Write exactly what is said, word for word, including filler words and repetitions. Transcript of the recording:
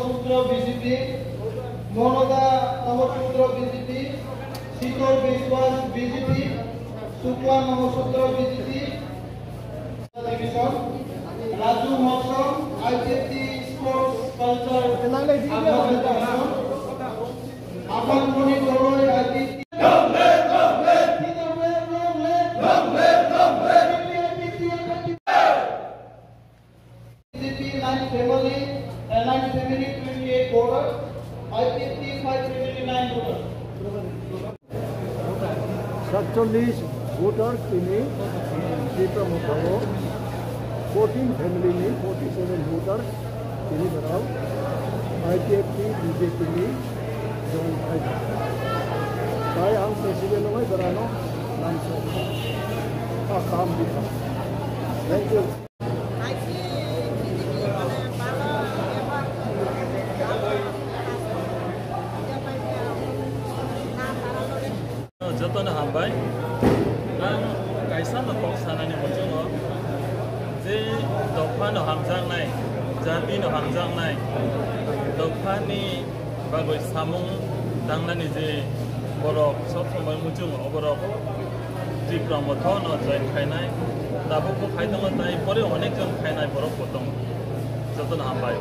Sutro B J P, Monoda Namasutro B J P, Shitor Biswas B J P, Sukla Namasutro B J P, Division, Raju Mosong, I T F T Sports Culture Division, Apan Moni Doloi, I T F T. Long live, long live, long live, long live, long live. B J P nine family, uh, nine family twenty-eight voters, I P F T five family nine voters. সাতচল্লিশ ভোটার তিনি ত্রিপুরা মতো, fourteen family নি forty seven voter তিনি বেরাও IPFT BJP নি জয়েন খাইছে। তাই আং প্রেসিডেন্ট হয়ে বেড়ানো নাম সব কাম দিতাম। Thank you. Jotono hambai. Ang kaisa no kok sanani muchungo je dopha no hamjaknai, jati no hamjaknai, dopha ni bagwi samung tangnani je borok sob somoi muchungo, o borok Tripura motho no join khainai, tabuk bo khai tongo, tai pore onek jon khainai borok bo tongo. Jotono hambai.